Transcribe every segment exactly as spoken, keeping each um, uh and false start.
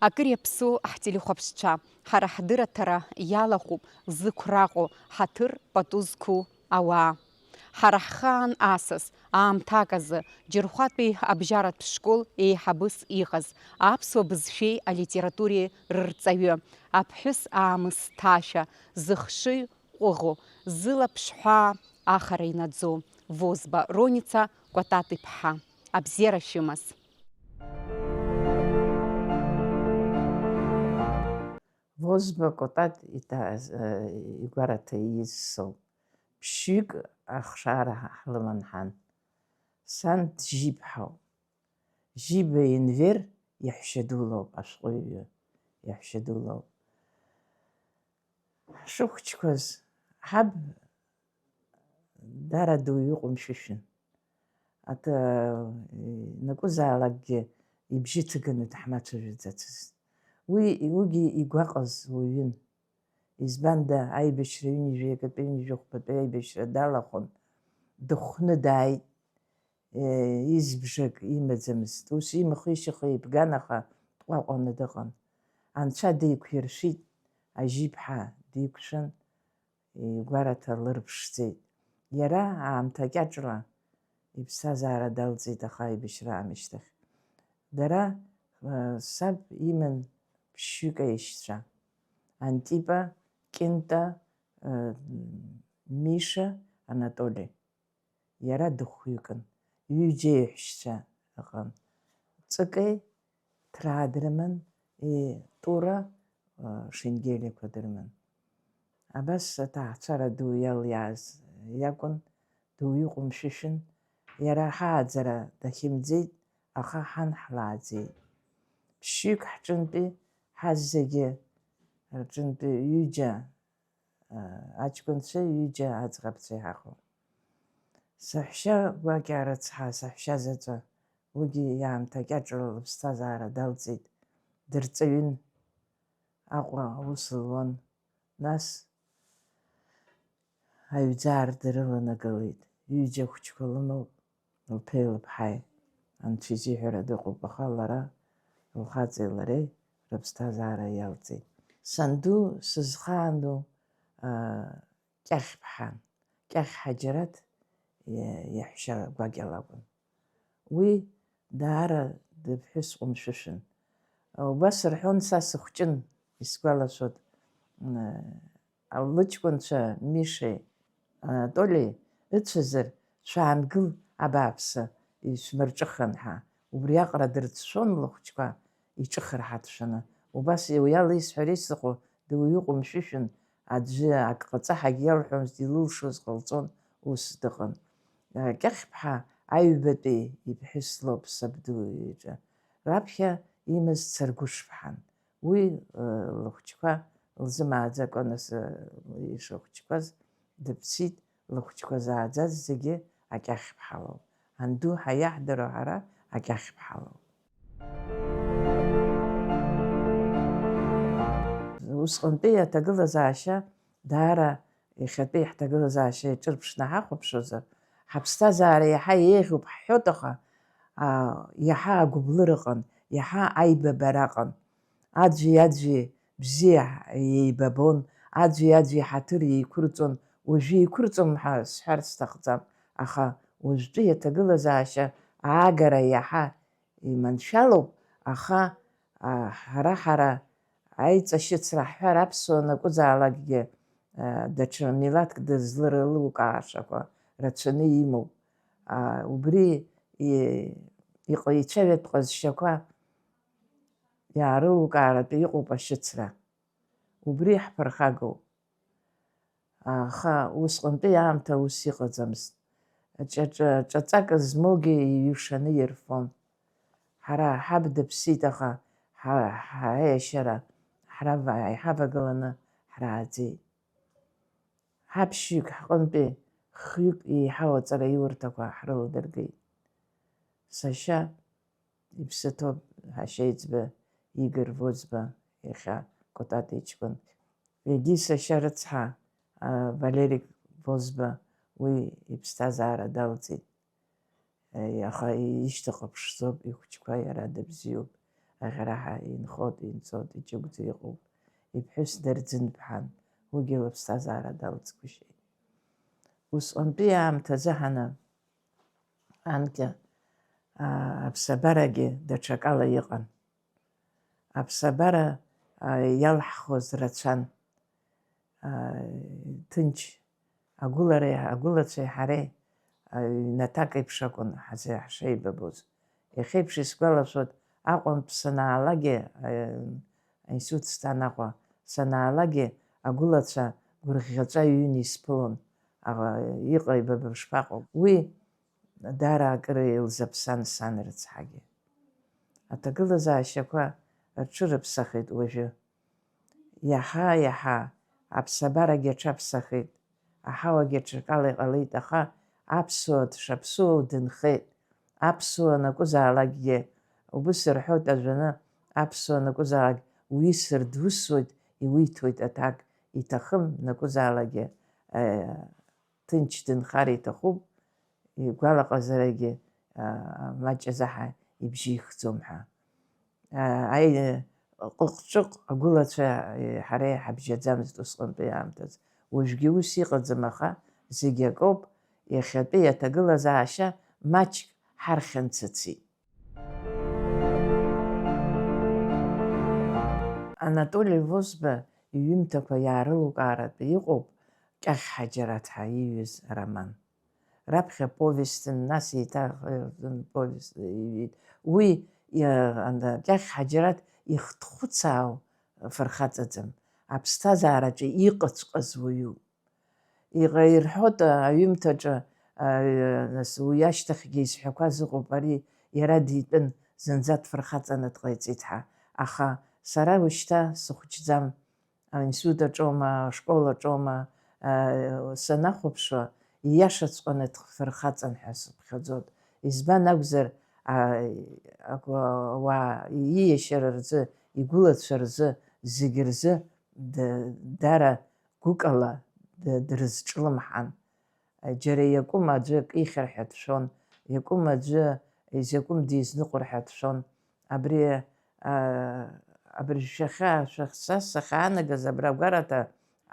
Акыр иаԥсоу ҳтелехәаԥшцәа, ҳара ҳдырраҭара иалахәуп зықәраҟу, ҳаҭыр пату зқәу ауаа. Ҳара ҳхаан асас, аамҭак азы, Џьырхәатәи абжьаратә школ еиҳабыс иҟаз, аԥсуа бызшәеи алитературеи рырҵаҩы, аԥҳәыс аамысҭашәа, зыхшыҩ ҟәыӷоу, зылаԥш ҳәаа ахара инаӡоу, Возба Роница Кәатат-иԥҳа. Абзиара шәымаз! Возба Кәатат иҭааз, э, игәараҭа ииз соуп. Ԥшьҩык ахшара ҳлыман ҳан. Сан Жьиԥҳауп. Жьиба Енвер иаҳәшьа ду лоуп, ашәҟәыҩҩы иаҳәшьа ду лоуп. Ҳшыхәыҷқәаз, ҳаб даара дуаҩы ҟәымшәышәын. Ак-, ианакәызаалакгьы ибжьы ҭыганы дҳмацәажәаӡацызт. Уи, уигьы игәаҟыз уаҩын. Избанда, аибашьра ҩынҩажәи акатәи ҩынҩажәи хәбатәи аибашьра далахәын, дыхәны дааит, е, избжак имаӡамызт. Ус имахы-ишьахы еибган, аха дҟәаҟәаны дыҟан. Анцәа деиқәиршәит, Ажьиԥҳа диқәшәан, игәараҭа лырԥшӡеит. Иара аамҭа кьаҿла иԥсҭазаара далҵит, аха аибашьра аамышьҭахь. Дара, э, саб иман ԥшьҩык аишьцәа, Антипа, Кьынта, э, Миша, Анатоли. Иара дыхәҩыкын, ҩыџьа еиҳәшьцәа ыҟан. Ҵыкеи Ҭраа дрыман, и, Тура, э, Шенгелиақәа дрыман. Абас аҭаацәара ду иалиааз иакәын, дуаҩы ҟәымшәышәын, иара ҳааӡара дахьымӡеит, аха ҳан ҳлааӡеит. Ԥшьҩык ҳҿынтәи, ҳазегьы рҿынтәи ҩыџьа, а, аҷкәынцәа, ҩыџьа аӡӷабцәа иҳахәон. Саҳәшьа гәакьа рыцҳа, саҳәшьа заҵәы, уигьы иаамҭа кьаҿла лыԥсҭазаара далҵит, дырҵаҩын, Аҟәа аус луан, нас аҩӡаа рдырыланагалеит, ҩыџьа хәыҷқәа лымоуп, лԥеи лыԥҳаи, анцәа изиҳәара дыҟоуп, аха лара лхаҵеи лареи рыԥсҭазаара иалҵит. Санду сызхаану, аа, Кьахьԥҳа, Кьахь Ҳаџьараҭ иа-, иаҳәшьа гәакьа лакәын. Уи даара дыԥҳәыс ҟәымшәышәын. Убас рҳәон, са сыхәҷын, исгәалашәоит, м, лыҷкәынцәа Мишеи Анатолии ыцәазар, шәаангыл, абааԥсы, ишәмырҿыхан ҳәа. Убри аҟара дырцәшәон лыхәҷқәа, иҿыхар ҳәа дшәаны. Убас уи ала исҳәар исҭаху, дуаҩы ҟәымшәышәын, аӡәы ак ҟаҵа ҳәагьы иалҳәомызт, илылшоз ҟалҵон, ус дыҟан. Кьахьԥҳа аҩбатәи иԥҳәыс лоуп сабду иҿы. Раԥхьа имаз Царгәышԥҳан. Уи, э, лыхәҷқәа лзымааӡакәа, нас, э, ишыхәҷқәаз дыԥсит, лыхәҷқәа зааӡаз зегьы Акьахьԥҳа лоуп. Анду ҳәа иаҳдыруа ҳара Акьахьԥҳа лоуп. Усҟантәи аҭагылазаашьа даара, иахьатәи ҳҭагылазаашьа иаҿырԥшны ҳахәаԥшуазар, ҳаԥсҭазаара иаҳа еиӷьуп ҳҳәоит, аха, аа, иаҳа агәыблыра ыҟан, иаҳа аибабара ыҟан. Аӡәи-аӡәи бзиа еибабон, аӡәи-аӡәи ҳаҭыр еиқәырҵон, уажәы еиқәырҵом ҳәа сҳәарц сҭахӡам, аха уажәтәи аҭагылазаашьа аагара иаҳа иманшәалоуп, аха, а, ҳара-ҳара аиҵашьыцра ҳҳәар, аԥсуа анакәызаалакгьы, а, даҽа милаҭк дызларылукаашақәа рацәаны имоуп. А, убри и-, иҟ-, ицәаҩатә ҟазшьақәа иаарылукааратәы иҟоуп ашьыцра. Убри ҳԥырхагоуп. Аха усҟантәи аамҭа ус иҟаӡамызт. Ҿаҿа-, ҿаҵак змоугьы иҩшаны ирфон. Ҳара ҳаб дыԥсит, аха ҳа-, ҳаиашьара ҳрава-, иҳавагыланы ҳрааӡеит. Ҳаԥшьҩык ҳҟынтәи хҩык еиҳау аҵараиурҭақәа ҳрыладыргеит. Сашьа иԥсы ҭоуп ҳашьеиҵбы Игор Возба, иахьа Кәатат иҷкәын. Егьи сашьа рыцҳа, а, Валерик Возба, уи иԥсҭазаара далҵит. Е, аха ишьҭахь ԥшӡоуп, ихәыҷқәа иара дыбзиоуп. аӷьараҳәа инхот, инҵот, иҷыгәӡа иҟоуп. Иԥҳәыс дырӡынԥҳан, уигьы лыԥсҭазаара далҵгәышьеит. Усҟантәи аамҭазы ҳаны, анкьа, аа, аԥсабарагьы даҽакала иҟан. Аԥсабара, аа, иалҳхуаз рацәан. Аа, ҭынч агәылареи, агәылацәеи ҳареи, аа, ҩнаҭак еиԥш акәын ҳазы-, ҳшеибабоз. Иахьеиԥш исгәалашәоит, Аҟәантә санаалакгьы, аа, аинститут сҭан Аҟәа санаалакгьы, агәылацәа гәырӷьаҵәа ҩны исԥылон. Аха иҟаиба, бышԥаҟоу? Уи даара акыр илзаԥсан сан рыцҳагьы. Аҭагылазаашьақәа рҽырыԥсахит уажәы. Иаҳа-иаҳа аԥсабарагьы аҽаԥсахит, аҳауагьы аҽакала иҟалеит, аха аԥсуа дшаԥсуоу дынхеит. Аԥсуа анакәызаалакгьы, убыс рҳәоит ажәаны, аԥсуа анакәызаалак уисыр дусуеит, иуиҭоит аҭак, иҭахым накәызаалакгьы, э, ҭынч дынхар иҭахуп, игәалаҟазарагьы, аа, маҷ азаҳа ибжьы ихӡом ҳәа. Аа, аи-, ҟыҟ-ҿыҟ агәылацәа, е, ҳара иҳабжьаӡамызт усҟантәи аамҭазы. Уажәгьы ус иҟаӡам, аха зегь акоуп, иахьатәи аҭагылазаашьа маҷк ҳархьанцыцит. Анатоли Возба иҩымҭақәа иаарылукааратәы иҟоуп Кьахь Ҳаџьараҭ ҳәа иҩыз ароман. Раԥхьа повестын, нас еиҭах, э, повест иҩит. Уи, э, анда, Кьахь Ҳаџьараҭ ихҭхәыцаау фырхаҵаӡам, аԥсҭазаараҿы иҟаҵәҟьаз уаҩуп. Иҟа-, ирҳәоит, а, аҩымҭаҿы, а, нас уи ашьҭахьгьы изҳәақәаз ыҟоуп, ари иара дитәын, зынӡа дфырхаҵаны дҟаиҵеит ҳәа. Аха сара уажәшьҭа сыхәыҷӡам, аинститут аҿоума, ашкол аҿоума, а, санахәаԥшуа, ииашаҵәҟьаны дфырхаҵан ҳәа сыԥхьаӡоит. Избан акәзар, а, акәа-, ауаа ииашьара рзы, игәылацәа рзы, зегь рзы д-, дара гәыкала д-, дрызҿлымҳан. Џьара иакәым аӡәы акы ихьыр ҳәа дшәон, иакәым аӡәы изакәым дизныҟәар ҳәа дшәон. Абри, а, абыржәшәахьа, шәахьца сахьаанагаз абра агәараҭа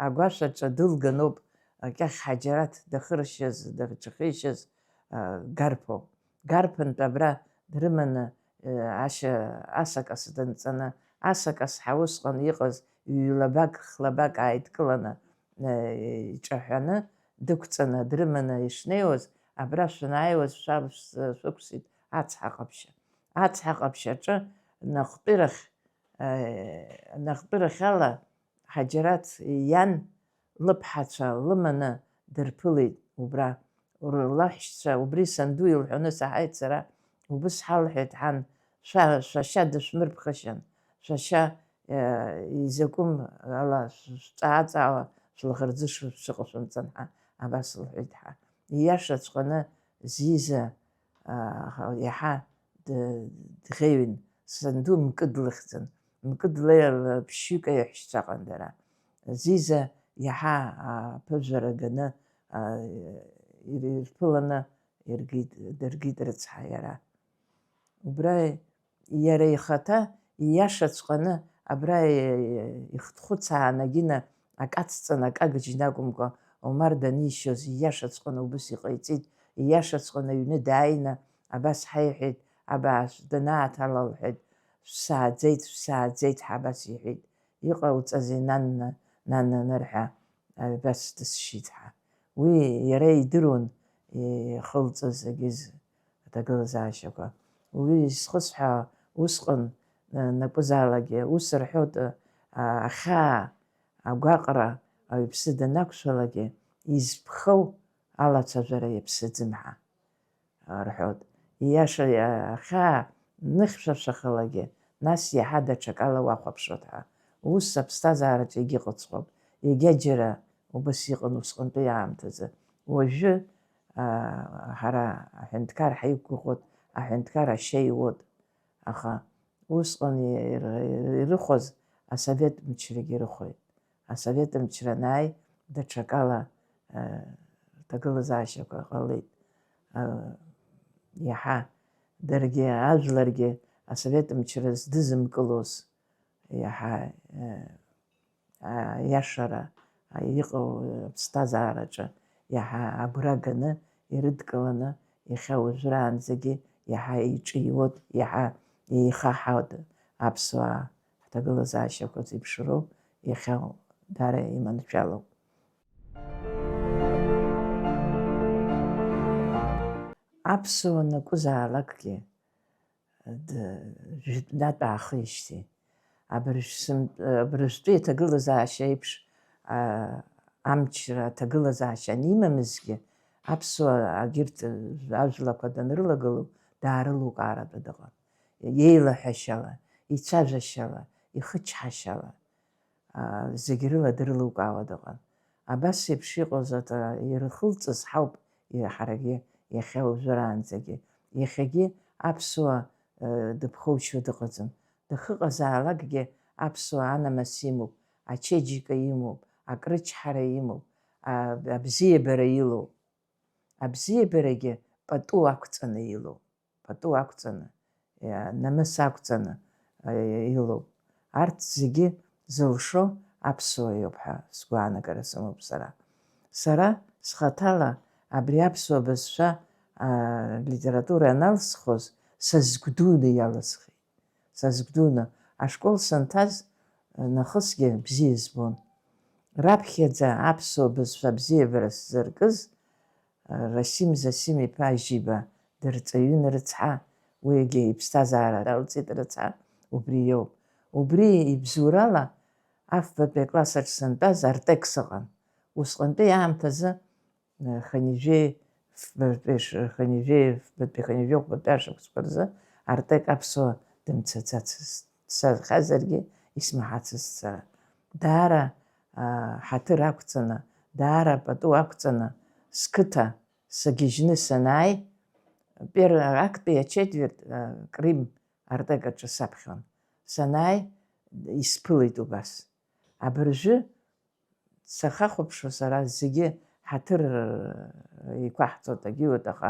агәашә аҿы дылганоуп, а, Кьахь Ҳаџьараҭ дахыршьыз, дахьҿахишьыз, а, Гарԥо. Гарԥынтә абра дрыманы, э, ашьа-, асакас дынҵаны, асакас ҳәа усҟан иҟаз ҩ-лабак, хлабак ааидкыланы, э, иҿаҳәаны, дықәҵаны, дрыманы ишнеиуаз, абра шәанааиуаз шәа-, шә-, шәықәсит ацҳа ҟаԥшьа. Ацҳа ҟаԥшь аҿы наҟтәирахь, э, наҟтәирахьала Ҳаџьараҭ иан лыԥҳацәа лыманы дырԥылеит убра. Лаҳәшьцәа, убри санду илҳәаны саҳаит сара, убыс ҳалҳәеит ҳан, шәа-, шәашьа дышәмырԥхашьан, шәашьа, э, изакәым ала шәҵаа-ҵаауа шәлаӷырӡы ш-, шәыҟашәымҵан ҳәа, абас лҳәеит ҳа. Ииашаҵәҟьаны Зиза, а, иаҳа д-, дӷьеҩын, санду мкыд лыхьӡын, мкыд леи-, ԥшьҩык аиаҳәшьцәа ҟан дара. Зиза иаҳа, а, аԥыжәара ганы, а, ир-, ирԥыланы иргеит, дыргеит рыцҳа иара. Убра иара ихаҭа ииашаҵәҟьаны абра ихҭхәыцаанагьы акы ацҵаны, акы агыжьны акәымкәа, Омар данишьоз ииашаҵәҟьаны убыс иҟаиҵеит, ииашаҵәҟьаны аҩны дааины абас ҳаиҳәеит, абаашә данааҭала лҳәеит, шәсааӡеит, шәсааӡеит ҳәа абас иҳәеит, иҟауҵазеи, нанна, наннаныр ҳәа, абас дысшьит ҳәа. Уи иара идыруан ихылҵыз агьыз аҭагылазаашьақәа. Уи зхысҳәаауа усҟан, а, накәызаалакгьы, ус рҳәоит, а, ахьаа, агәаҟра ауаҩԥсы данақәшәалакгьы, изԥхоу алацәажәара иаԥсаӡым ҳәа, а, рҳәоит. Ииаша, а, ахьаа ныхьшәашәахалагьы, нас иаҳа даҽакала уахәаԥшуеит ҳәа. Ус аԥсҭазаараҿы егьыҟаҵәҟьоуп, егьа џьара убас иҟан усҟантәи аамҭазы. Уажәы, а, ҳара аҳәынҭқар ҳаиқәгәыӷуеит, аҳәынҭқар ашьа иуоит. Аха усҟан ир-, ирыхәаз асовет мчрагьы рыхәеит. Асовет мчра анааи, даҽакала, а, ҭагылазаашьақәа ҟалеит. А, иаҳа даргьы, ажәларгьы асовет мчра здызымкылоз, иаҳа, э, аиашара, а, иҟоу аԥсҭазаараҿы иаҳа агәра ганы, ирыдкыланы, иахьа уажәраанӡагьы иаҳа еиҿиуеит, иаҳа еихаҳауеит аԥсуаа. Ҳҭагылазаашьақәа зеиԥшроу иахьа даара иманшәалоуп. Аԥсуа анакәызаалакгьы, д-, жәытәнатә аахижьҭеи. Абыржә сынтә-, абыржәтәи аҭагылазаашьа еиԥш, а, амчра аҭагылазаашьа анимамызгьы, аԥсуа агьырҭ ажәлақәа данрылагылоу, даарылукааратәы дыҟан. Иеилаҳәашьала, ицәажәашьала, ихычҳашьала, а, зегь рыла дрылукаауа дыҟан. Абас еиԥш иҟоз ата-, ирхылҵыз ҳауп и-, ҳарагьы иахьа уажәраанӡагьы. Иахьагьы аԥсуа, э, дыԥхоушьо дыҟаӡам. Дахыҟазаалакгьы аԥсуа анамыс имоуп, ачеиџьыка имоуп, акрычҳара имоуп, а-, абзиабара илоуп. Абзиабарагьы пату ақәҵаны илоуп. Пату ақәҵаны, иа-, намыс ақәҵаны, а, илоуп. Арҭ зегьы зылшо аԥсуа иоуп ҳәа сгәаанагара сымоуп сара. Сара схаҭала абри аԥсуа бызшәа, а, литература аналсхоз, сазгәдуны иалысхит. Сазгәдуны, ашкол санҭаз, нахысгьы бзиа избон. Раԥхьаӡа аԥсуа бызшәа абзиабара сзыркыз, Расим Зосим-иԥа Жьиба дырҵаҩын рыцҳа, уигьы иԥсҭазаара далҵит рыцҳа, убри иоуп. Убри ибзоурала афбатәи акласс аҿы сантәаз Артек сыҟан. Усҟантәи аамҭазы Хынҩажәи фбатәи ш-, хынҩажәи фбатәи, хынҩажәи хәбатәи ашықәсқәа рзы Артек аԥсуа дымцаӡацызт. Дцахьазаргьы исмаҳацызт сара. Даара, аа, ҳаҭыр ақәҵаны, даара пату ақәҵаны, сқыҭа сагьежьны санааи, пер-, актәи ачетверть, аа, Крым Артек аҿы саԥхьон. Санааи, исԥылеит убас. Абыржәы Сахахәаԥшуа сара зегьы ҳаҭыр еиқәаҳҵоит, агьиуеит, аха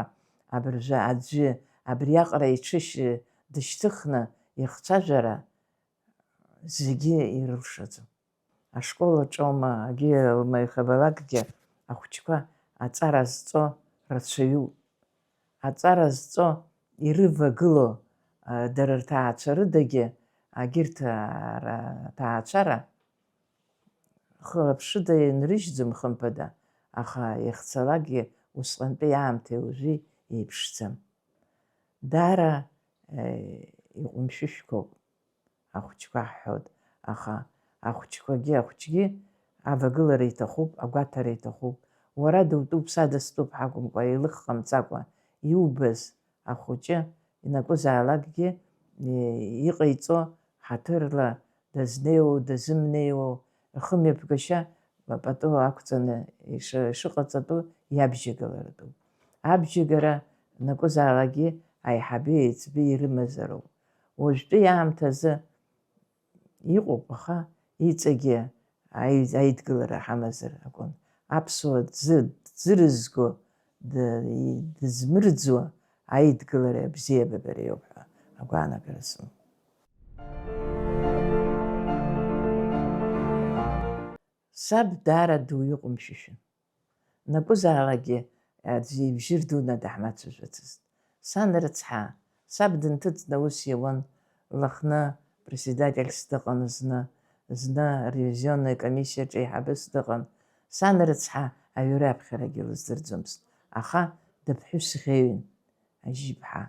абыржәы аӡәы абриаҟара иҽышьы дышьҭыхны ихцәажәара зегьы ирылшаӡом. Ашкол аҿоума, агьи аума, иахьабалакгьы ахәыҷқәа аҵара зҵо рацәаҩуп. Аҵара зҵо ирывагыло, а, дара рҭаацәа рыдагьы, агьырҭ, а, ра-, аҭаацәара хылаԥшыда инрыжьӡом, хымԥада, аха иахьцалакгьы усҟантәи аамҭеи уажәи еиԥшӡам. Даара, э, иҟәымшәышәқәоуп. Ахәыҷқәа ҳҳәоит, аха ахәыҷқәагьы, ахәыҷгьы авагылара иҭахуп, агәаҭара иҭахуп. Уара дутәуп, са дыстәуп ҳакәымкәа, еилых ҟамҵакәа иубаз ахәыҷы инакәызаалакгьы, и-, иҟаиҵо ҳаҭырла дазнеиуоу, дазымнеиуоу, рхымҩаԥгашьа пату ақәҵаны ишы-, ишыҟаҵатәу иабжьагаларатәуп. Абжьагара накәызаалакгьы аиҳаби аиҵби ирымазароуп. Уажәтәи аамҭазы иҟоуп, аха иҵегьы аи-, аидгылара ҳамазар акәын. Аԥсуа дзы-, дзырызго, д-, и-, дызмырӡуа аидгылара абзиабабара иоуп ҳәа агәаанагара сымоуп. Саб даара дуаҩы ҟәымшәышәын. Накәызаалакгьы аӡәы ибжьы рдуны даҳмацәажәацызт. Сан рыцҳа, саб дынҭыҵны аус иауан, Лыхны председательс дыҟан зны, зны аревизионный комиссиаҿы еиҳабыс дыҟан. Сан рыцҳа аҩра аԥхьарагьы лыздырӡомызт, аха дыԥҳәыс ӷьеҩын. Ажьиԥҳа,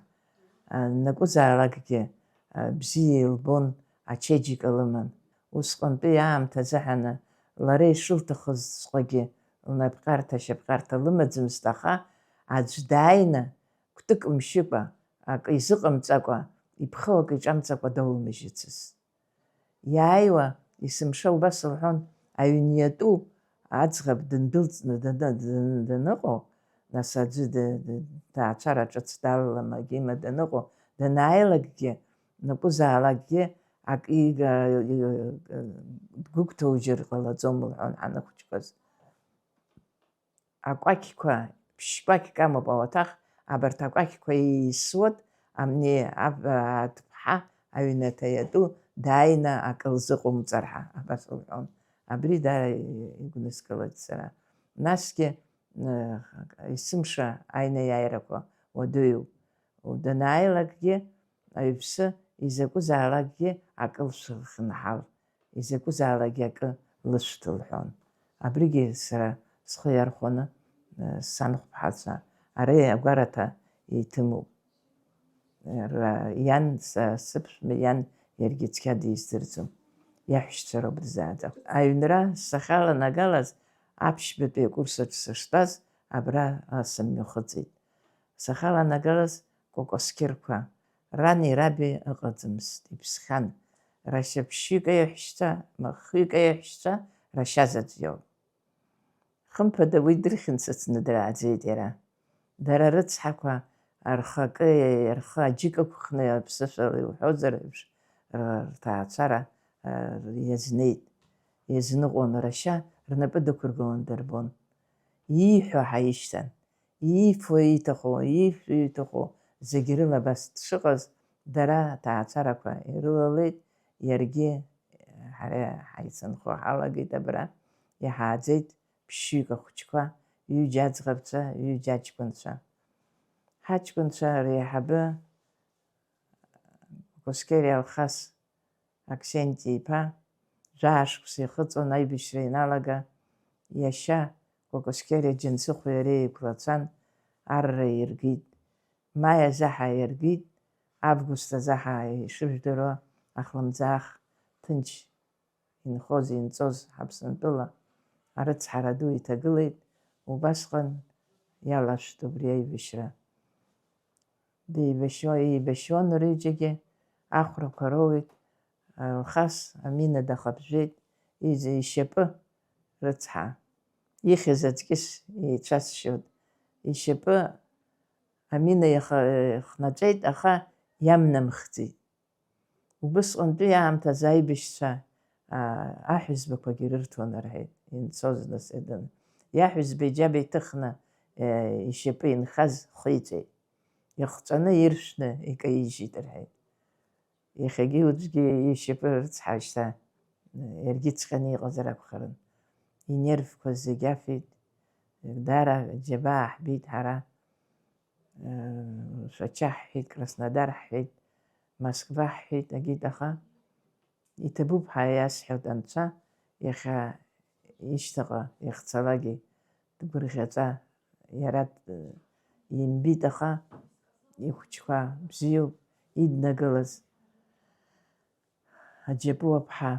а, накәызаалакгьы, а, бзиа илбон, ачеиџьыка лыман. Усҟантәи аамҭа азыҳәаны лара ишылҭахызҵәҟьагьы лнапҟьарҭа-шьапҟьарҭа лымаӡамызт, аха аӡә дааины, кәтык мшьыкәа, акы изыҟамҵакәа, иԥхоу акы иҿамҵакәа даулмыжьыцызт. Иааиуа есымша убас лҳәон, аҩн иатәу аӡӷаб дындәылҵны даны, даны, даныҟоу, нас аӡәы д-, д-, ҭаацәара ҿыц далалама, агьима даныҟоу, данааилакгьы, накәызаалакгьы, ак ига-, дгәыгәҭоу џьара ҟалаӡом, лҳәон ҳаныхәыҷқәаз. Акәакьқәа, ԥшь-кәакьк амоуп ауаҭах, абарҭ акәакьқәа еисуеит, амни, аб-, аҭыԥҳа ҳа аҩнаҭа иатәу дааины акы лзыҟоумҵар ҳәа, абас лҳәон. Абри даара игәныскылоит сара. Насгьы, э, есымша аинеиааирақәа уадаҩуп. Данааилакгьы, аҩԥсы изакәызаалакгьы акы лшәыхьынҳал, изакәызаалакгьы акы лышәҭ лҳәон. Абригьы сара схы иархәаны, э, санхәԥҳацәа, ари агәараҭа еиҭымуп. Ра-, иан, са-, сыԥшәма иан иаргьы цқьа диздырӡом. Иаҳәшьцәа роуп дызааӡахо. Аҩнра сахьаланагалаз, аԥшьбатәи акурс аҿы сыштәаз, абра сымҩахыҵит. Сахьаланагалаз Кәакәасқьырқәа, рани раби ыҟаӡамызт, иԥсхьан. Рашьа ԥшьҩык аиаҳәшьцәа, ма хҩык аиаҳәшьцәа рашьа заҵә иоуп. Хымԥада, уи дырхьынцыцны драаӡеит иара. Дара рыцҳақәа рхы акы, рхы аџьыка ықәхны, аԥсышәала иуҳәозар еиԥш, р-, рҭаацәара, р-, иазнеит, иазныҟәон, рашьа рнапы дықәыргыланы дырбон. Ииҳәо ҳаишьҭан, иифо ииҭаху, иишәо ииҭаху зегь рыла абас дшыҟаз, дара аҭаацәарақәа ирылалеит, иаргьы ҳара ҳаицынхо ҳалагеит абра, иҳааӡеит ԥшьҩык ахәыҷқәа, ҩыџьа аӡӷабцәа, ҩыџьа аҷкәынцәа. Ҳаҷкәынцәа реиҳабы Кәакәасқьери Алхас Аксенти-иԥа, жәаа шықәса ихыҵуан аибашьра ианалага, иашьа Кәакәасқьери Џьансыхәи иареи еиқәлацәан, арра иргеит. Маи азаҳа иаргеит, август азаҳа ишыжәдыруа, ахлымӡаах ҭынч инхоз, инҵоз Ҳаԥсынтәыла арыцҳара ду иҭагылеит, убасҟан иалашәт убри аибашьра. Деибашьуа-, еибашьуан рҩыџьагьы, ахәрақәа роуит, Алхас амина дахаԥжәеит, изы ишьапы, рыцҳа, ихьыз аҵкьыс еицәасшьоит, ишьапы амина иаха-, ихнаҵәеит, аха иамнамхӡеит. Убысҟантәи аамҭазы аибашьцәа, аа, аҳәызбақәагьы рырҭон рҳәеит, инцоз нас идын. Иаҳәызба иџьаба иҭыхны, е, ишьапы инхаз хиҵәеит. Ихҵәаны иршәны икаижьит рҳәеит. Иахьагьы уаҵәгьы ишьапы рыцҳашьҭа, иаргьы ҵҟьаны иҟазар акәхарын. Инервқәа зегь афеит, даара џьабаа ҳбеит ҳара. Шәача ҳҳәеит, Краснодар ҳҳәеит, Москва ҳҳәеит, агеит, аха иҭабуп ҳәа иасҳәоит Анцәа, иахьа ишьҭаҟа иахьцалакгьы дгәырӷьаҵәа, иара д-, имбеит, аха ихәыҷқәа бзиоуп иднагылаз. Аџьапуаԥҳа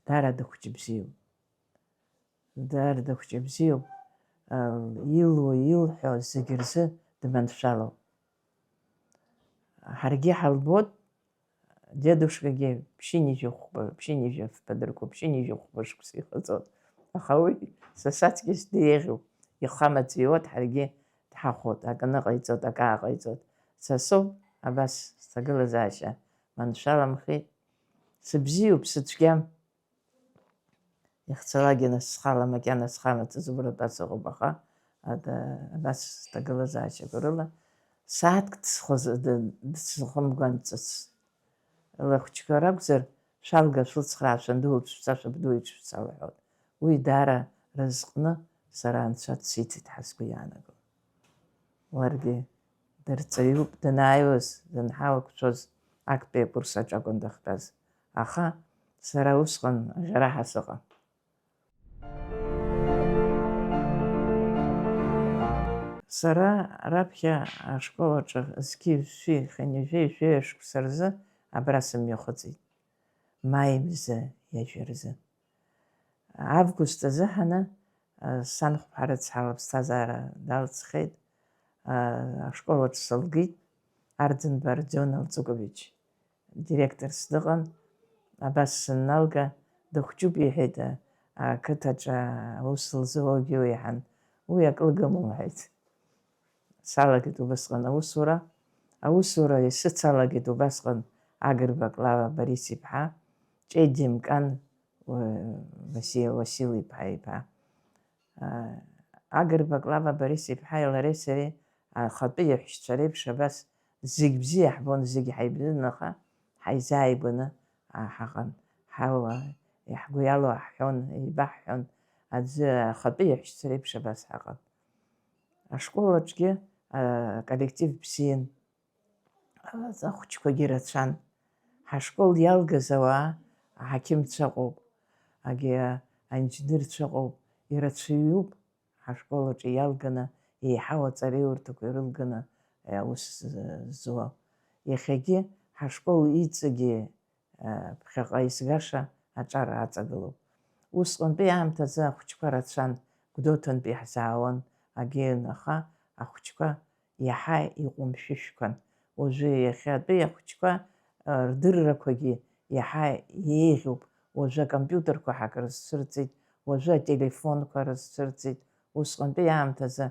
даара дыхәҷы бзиоуп. Даара дыхәҷы бзиоуп. Илуа, илҳәо зегь рзы дманшәалоуп. Ҳаргьы ҳалбоит, дедушкагьы ԥшьынҩажәи хәба, ԥшьынҩажәи фба дырку, ԥшьынҩажәи хәба шықәса ихыҵуан. Аха уи са саҵкьыс деиӷьуп, ихы амаҵ иуеит, ҳаргьы дҳахәоит, акы ныҟаиҵоит, акы ааҟаиҵоит. Са соуп, абас сҭагылазаашьа маншәаламхеит. Сыбзиоуп, сыцәгьам. Иахьцалакгьы нас схала, макьана схала, ҵызубратәа сыҟоуп, аха ада-, абас сҭагылазаашьақәа рыла сааҭк дсхыз-, д-, дсыхымгәанҵыц. Лыхәҷқәа ракәзар, шәалга, шәлыцхраа, шәанду, шәца, шәабду иҿ шәца лҳәоит. Уи даара рызҟны сара анцәа дсиҭеит ҳәа сгәы иаанагом. Ларгьы дырҵаҩуп, данааиуаз, данҳауақәшәоз, актәи акурс аҿы акәын дахьтәаз. Аха сара усҟан аӷьараҳа сыҟан. Сара раԥхьа ашкол аҿы зқьи жәшәи хынҩажәи жәаҩа шықәса рзы абра сымҩахыҵит, маи мза ҩажәа рзы. Август азыҳәаны, а, санхәԥҳа рыцҳа лыԥсҭазаара далҵхьеит, а, ашкол аҿы сылгеит, Арӡынба Ардион Алҵыкович директорс дыҟан, абас сынналга, дыхәҷуп, иҳәеит, а, ақыҭаҿы аус лзуогьы уеиҳан, уи ак лгым лҳәеит. Салагеит убасҟан аусура. Аусура исыцалагеит убасҟан Агрба Клава Борис-иԥҳа, Ҷеди Мкан, уа-, Васил, Васил-иԥҳа иԥа. А, Агрба Клава Борис-иԥҳаи лареи сареи ахатәы иаҳәшьцәа реиԥш абас Зегь бзиа ҳбон, зегь ҳаибадын, аха ҳаизааигәаны ҳаҟан. Ҳауа иаҳгәы иалоу ҳҳәон, еибаҳҳәон, аӡәы ахатәы иаҳәшьцәа реиԥш абас ҳаҟан. Ашкол аҿгьы, а, коллектив бзиан, ахәыҷқәагьы рацәан. Ҳашкол иалгаз ауаа аҳақьымцәа ыҟоуп, агьи аинженерцәа ыҟоуп, ирацәаҩуп. Ҳашкол аҿы иалганы, еиҳау аҵараиурҭақәа ирылганы, е, аус з-, зуа. Иахьагьы ҳашкол иҵегьы, е, ԥхьаҟа изгаша аҿар аҵагылоуп. Усҟантәи аамҭазы ахәыҷқәа рацәан, Гәдоуҭантәи иаҳзаауан, агьын, аха ахәыҷқәа иаҳа иҟәымшәышәқәан. Уажәы иахьатәи ахәыҷқәа, а, рдыррақәагьы иаҳа еиӷьуп. Уажәы акомпиутерқәа ҳакрызцәырҵит, уажәы ателефонқәа рызцәырҵит. Усҟантәи аамҭазы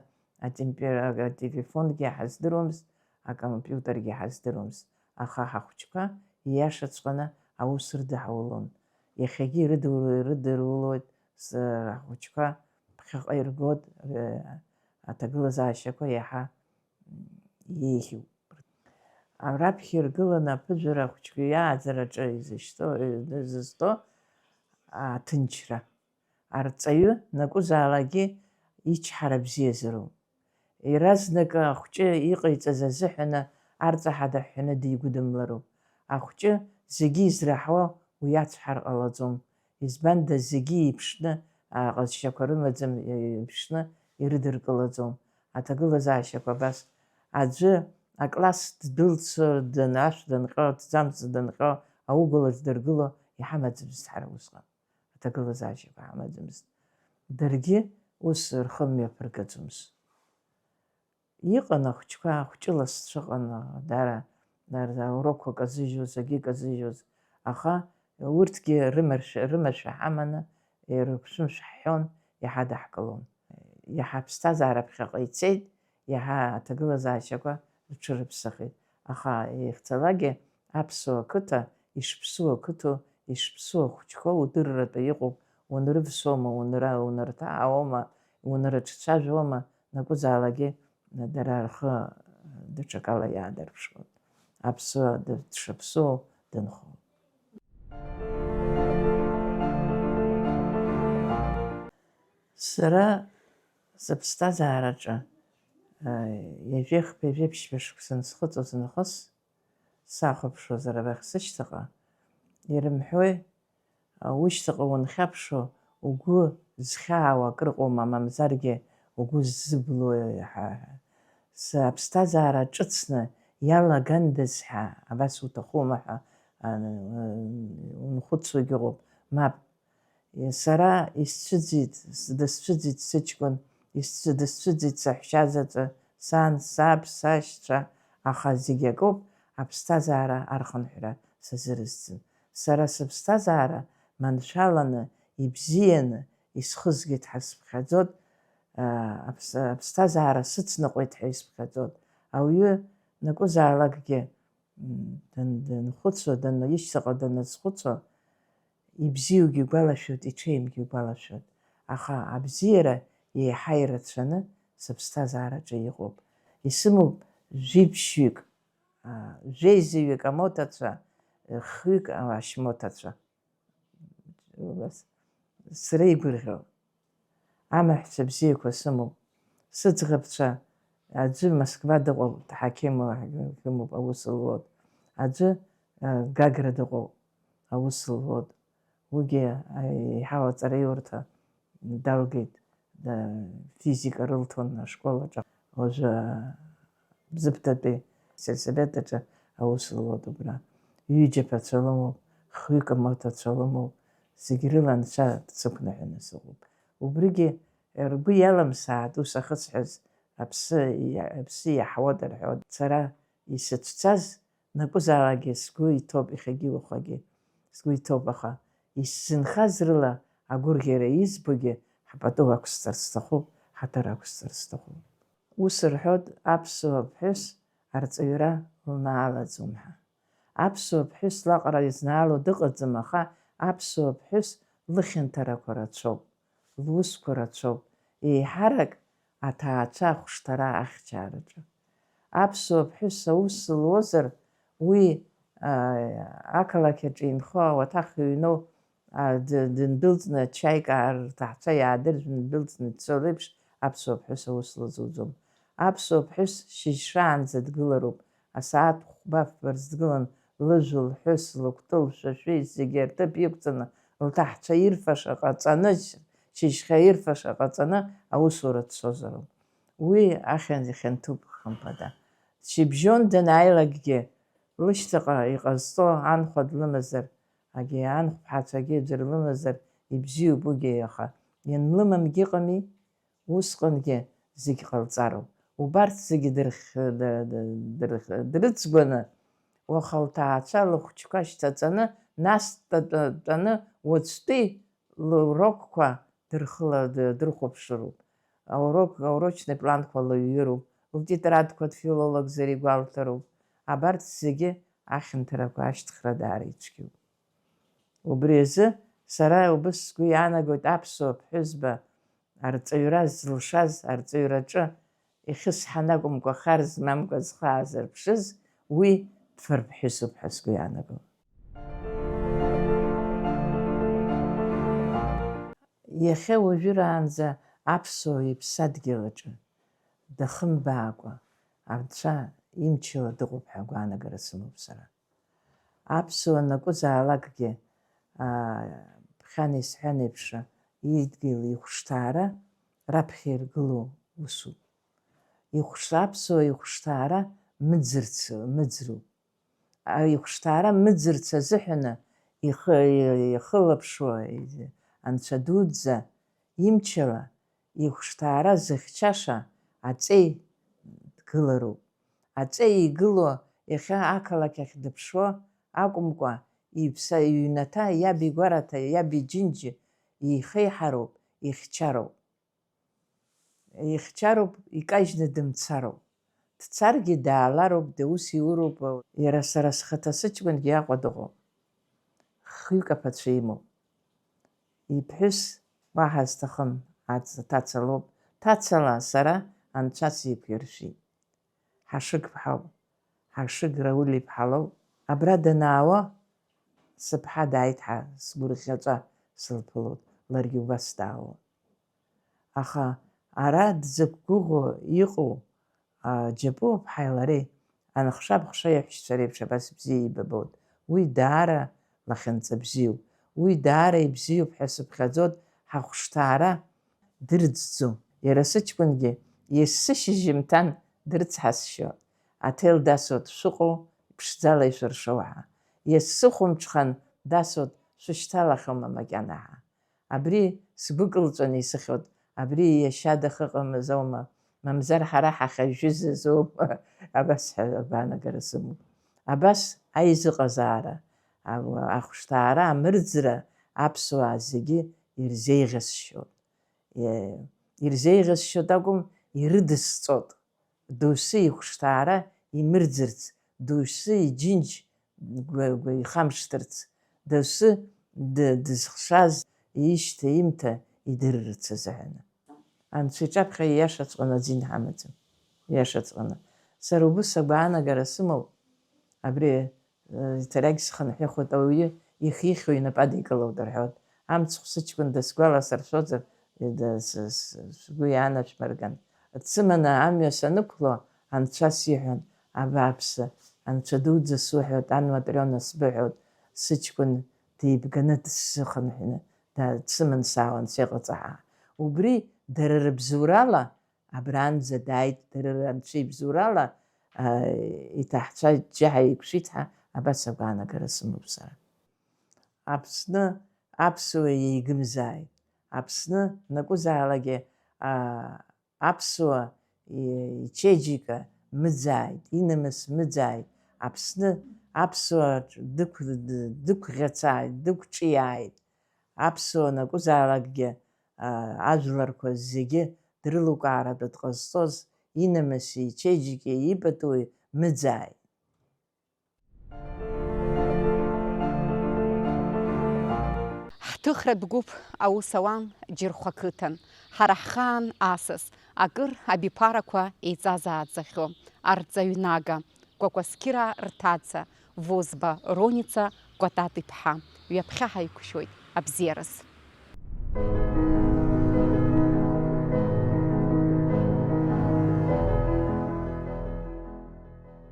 атемпе-, ателефонгьы ҳаздыруамызт, акомпиутергьы ҳаздыруамызт. Аха ҳахәыҷқәа ииашаҵәҟьаны аус рыдаҳулон. Иахьагьы ирыдуру-, ирыдырулоит, с-, ҳахәыҷқәа ԥхьаҟа иргоит, э, аҭагылазаашьақәа иаҳа еиӷьуп. Раԥхьа иргыланы аԥыжәара ахәыҷқәа иааӡараҿы изышьҭоу, изызҭо аҭынчра. Арҵаҩы накәызаалакгьы ичҳара бзиазароуп. Иаразнакы ахәҷы иҟаиҵаз азыҳәаны арҵаҳа даҳәҳәаны дигәыдымлароуп. Ахәҷы зегьы израҳауа уи ацәҳар ҟалаӡом. Избанда зегьы еиԥшны, аҟазшьақәа рымаӡам, еиԥшны ирыдыркылаӡом. Аҭагылазаашьақәа абас, аӡәы акласс ддәылцо, дан-, ашә данҟьо, аҭӡамц данҟьо, аугәалаҿ дыргыло иҳамаӡамызт ҳара усҟан. Аҭагылазаашьақәа ҳамаӡамызт. Даргьы ус рхы мҩаԥыргаӡомызт. Иҟан ахәҷқәа, ахәҷы ласцәа ыҟан, дара, дара аурокқәа казыжьуаз, акгьы казыжьуаз, аха урҭгьы рымаршәа, рымашәа ҳаманы, ирыԥшымшә ҳҳәон, иҳадаҳкылон. Иаҳа аԥсҭазаара ԥхьаҟа ицеит, иаҳа аҭагылазаашьақәа рҽырыԥсахит. Аха, ихьӡалакгьы, аԥсуа қыҭа ишԥсу ақыҭоу, ишԥсу ахәыҷқәоу удырратәы иҟоуп, унрывсуама, унра-, унрҭаауама, унрыҿцәажәома, накәызаалакгьы дара рхы даҽакала иаадырԥшуан. Аԥсуа дышаԥсуоу дынхо. Сара сыԥсҭазаараҿы, а, ҩажәи хԥа, ҩажәи ԥшьба шықәса ансхыҵуаз нахыс, сахәаԥшуазар арахь сышьҭаҟа, ирымҳәои, а, ушьҭаҟа унхьаԥшуа, угәы зхьаауа акыр ыҟоума, мамзаргьы угәы ззыблуа ҳәа, ҳәа. Сыԥсҭазаара ҿыцны иалагандаз ҳәа, абас уҭахума ҳәа, а, унхәыцуагь ыҟоуп. Мап, Сара исцәыӡит, с-, дысцәыӡит сыҷкәын, исцәы-, дысцәыӡит саҳәшьа заҵәы, сан, саб, сашьцәа, аха зегь акоуп, аԥсҭазаара архынҳәра сазырызцым. Сара сыԥсҭазаара маншәаланы, ибзианы исхызгеит ҳәа сыԥхьаӡот, аа, аԥс-, аԥсҭазаара сыцныҟәеит ҳәа исыԥхьаӡот. Ауаҩы накәызаалакгьы, м, дан-, данхәыцуа, дан-, ишьҭахьҟа даназхәыцуа, ибзиоугьы игәалашәоит, иҽеимгьы игәалашәоит, аха абзиара еиҳа ирацәаны сыԥсҭазаараҿы иҟоуп. Исымоуп жәиԥшьҩык, аа, жәеизаҩык амоҭацәа, хҩык ашьмоҭацәа. Убас среигәырӷьо. Амаҳәцәа бзиақәа сымоуп. Сыӡӷабцәа, аӡәы Москва дыҟоуп, дҳақьымуп, ҳақьымуп, аус луоуп. Аӡәы, а, Гагра дыҟоуп, аус луоуп. Уигьы, а, еиҳау аҵараиурҭа далгеит, да, физика рылҭон ашкол аҿы. Уажәы Бзыԥҭатәи асельсовет аҿы аус луоуп убра. Ҩыџьа ԥацәа лымоуп, хҩык амоҭацәа лымоуп, зегь рыла анцәа дсықәныҳәаны сыҟоуп. Убригьы ргәы иаламсааит ус ахысҳәаз, аԥсы иа-, аԥсы иаҳауеит рҳәоит. Сара исыцәцаз накәызаалакгьы сгәы иҭоуп иахьагьы уахагьы. Сгәы иҭоуп, аха исзынхаз рыла агәырӷьара избогьы ҳпату ақәсҵарц сҭахуп, ҳаҭыр ақәсҵарц сҭахуп. Ус рҳәоит, аԥсуа ԥҳәыс арҵаҩра лнаалаӡом ҳәа. Аԥсуа ԥҳәыс лаҟара изнаало дыҟаӡам, аха аԥсуа ԥҳәыс лыхьанҭарақәа рацәоуп, лусқәа рацәоуп, еиҳарак аҭаацәа ахәшҭара ахьчараҿы. Аԥсуа ԥҳәыс аус луазар, уи, аа, ақалақь аҿы инхо ауаҭах ҩноу, аа, д-, дындәылҵны, ачаик, аа, рҭаҳцәа иаадыржәны дындәылҵны дцо леиԥш, аԥсуа ԥҳәыс аус лзуӡом. Аԥсуа ԥҳәыс шьыжь шаанӡа дгылароуп, асааҭ хәба-фба рзы дгылан, лыжә, лҳәыс, лыкәты, лшәашәи зегьы рҭыԥ иқәҵаны, лҭаҳцәа ирфаша ҟаҵаны, шьыжьхьа ирфаша ҟаҵаны аусура дцозароуп. Уи ахьанӡа ихьанҭоуп, хымԥада. Шьыбжьон данааилакгьы, лышьҭаҟа иҟазҵо анхәа длымазар, агьи анхәԥҳацәагьы аӡәыр лымазар, ибзиоуп уигьы, аха ианлымамгьы ыҟами, усҟангьы зегь ҟалҵароуп. Убарҭ зегьы дырх-, д-, д-, дырх-, дрыҵгәаны, уаха лҭаацәа лыхәыҷқәа шьҭаҵаны, нас дтәа-, тәа-, тәаны уаҵәтәи лурокқәа дырхыла-, д-, дрыхәаԥшыроуп. Аурок, аурочный планқәа лыҩҩыроуп, лтетрадқәа дфилологзар игәалҭароуп. Абарҭ зегьы ахьанҭарақәа ашьҭхра даара ицәгьоуп. Убри азы сара убыс сгәы иаанагоит аԥсуа ԥҳәызба арҵаҩра зылшаз, арҵаҩраҿы ихьысҳан акәымкәа, хар змамкәа зхы аазырԥшыз, уи дфырԥҳәысуп ҳәа сгәы иаанагоит. Иахьа уажәраанӡа аԥсуа иԥсадгьыл аҿы дахымбаакәа анцәа имчала дыҟоуп ҳәа агәаанагара сымоуп сара. Аԥсуа анакәызаалакгьы, аа, ԥхьан исҳәан еиԥш, идгьыл ихәшҭаара раԥхьа иргылоу усуп. Ихәш-, аԥсуа ихәшҭаара мыӡырц, мыӡроуп. Ихәшҭаара мыӡырц азыҳәаны ихы, ихылаԥшуа анцәа дуӡӡа имчала ихәшҭаара зыхьчаша аҵеи дгылароуп. Аҵеи игылоу иахьа ақалақь ахь дыԥшуа акәымкәа, иҩса-, иҩнаҭа, иаб игәараҭа, иаб иџьынџь ихеиҳароуп, ихьчароуп. Ихьчароуп, икажьны дымцароуп. Дцаргьы даалароуп, даус иуроуп. Иара сара схаҭа сыҷкәынгьы Аҟәа дыҟоуп. Хҩык аԥацәа имоуп. Иԥҳәыс уаҳа зҭахым, аҵ-, ҭаца лоуп. Ҭацала сара анцәа сиқәиршәеит. Ҳашыг ԥҳауп, Ҳашыг Рауль-иԥҳа лоуп. Абра данаауа, сыԥҳа дааит ҳәа сгәырӷьаҵәа сылԥылоит, ларгьы убас даауеит. Аха ара дзықәгәыӷуа иҟоу, а, Џьапуаԥҳаи лареи, анхша-быхша иаҳәшьцәа реиԥш абас бзиа еибабоит. Уи даара лахьынҵа бзиоуп. Уи даара ибзиоуп ҳәа сыԥхьаӡоит, ҳахәшҭаара дырӡӡом. Иара сыҷкәынгьы есышьыжьымҭан дрыцҳасшьоит. Аҭел дасуеит шәыҟоу, ԥшӡала ишәыршоу ҳәа. Есыхәымҽхан дасуеит шәышьҭалахьоума макьана ҳәа. Абри сгәы кылҵәаны исыхьуеит, абри иашьа дахыҟамыз аума, мамзар ҳара ҳахьажәыз азоума, абас ҳәа агәаанагара сымоуп. Абас аизыҟазаара, а-, ахәшҭаара, амырӡра аԥсуаа зегьы ирзеиӷьасшьоит. Е-, ирзеиӷьасшьоит акәым, ирыдысҵоит. Доусы ихәшҭаара имырӡырц, доусы иџьынџь гәа-, гәа-, ихамышҭырц, доусы д-, дызхшаз ишьҭа-имҭа идырырц азыҳәаны. Анцәа иҿаԥхьа ииашаҵәҟьаны аӡы инҳамаӡам. Ииашаҵәҟьаны. Сара убыс агәаанагара сымоуп, абри Иҭарагь схынҳәыхуеит, ауаҩы ихихьуа инапы адикылоит рҳәоит. Амцхә сыҷкәын дысгәаласыршәозар, да-, с-, с-, сгәы иаанашәмырган. Дсыманы амҩа санықәло, анцәа сиҳәон, абааԥсы, анцәа дуӡӡа суҳәоит, ан Матриона сбыҳәоит, сыҷкәын деибганы дсыхынҳәны, да-, дсыман саауан, сеиҟаҵаҳа. Убри дара рыбзоурала, Абранӡа дааит, дара ранцәа ибзоурала, а, иҭаҳцәа џьаҳа еиқәшәеит ҳәа абас агәаанагара сымоуп сара. Аԥсны аԥсуа еигымзааит. Аԥсны накәызаалакгьы, а, аԥсуа и-, ичеиџьыка мыӡааит, инамыс мыӡааит. Аԥсны аԥсуа дықә-, дықәӷьацааит, дықәҿиааит. Аԥсуа накәызаалакгьы, а, ажәларқәа зегьы дрылукааратәы дҟазҵоз инамыси ичеиџьыки ипатуи мыӡааит. Ҳҭыхратә гәыԥ аус ауан Џьырхәа қыҭан. Ҳара ҳхаан асас, акыр абиԥарақәа еиҵазааӡахьоу арҵаҩнага Кәакәасқьыраа рҭаца Возба Роница Кәатат-иԥҳа. Ҩаԥхьа ҳаиқәшәоит абзиараз.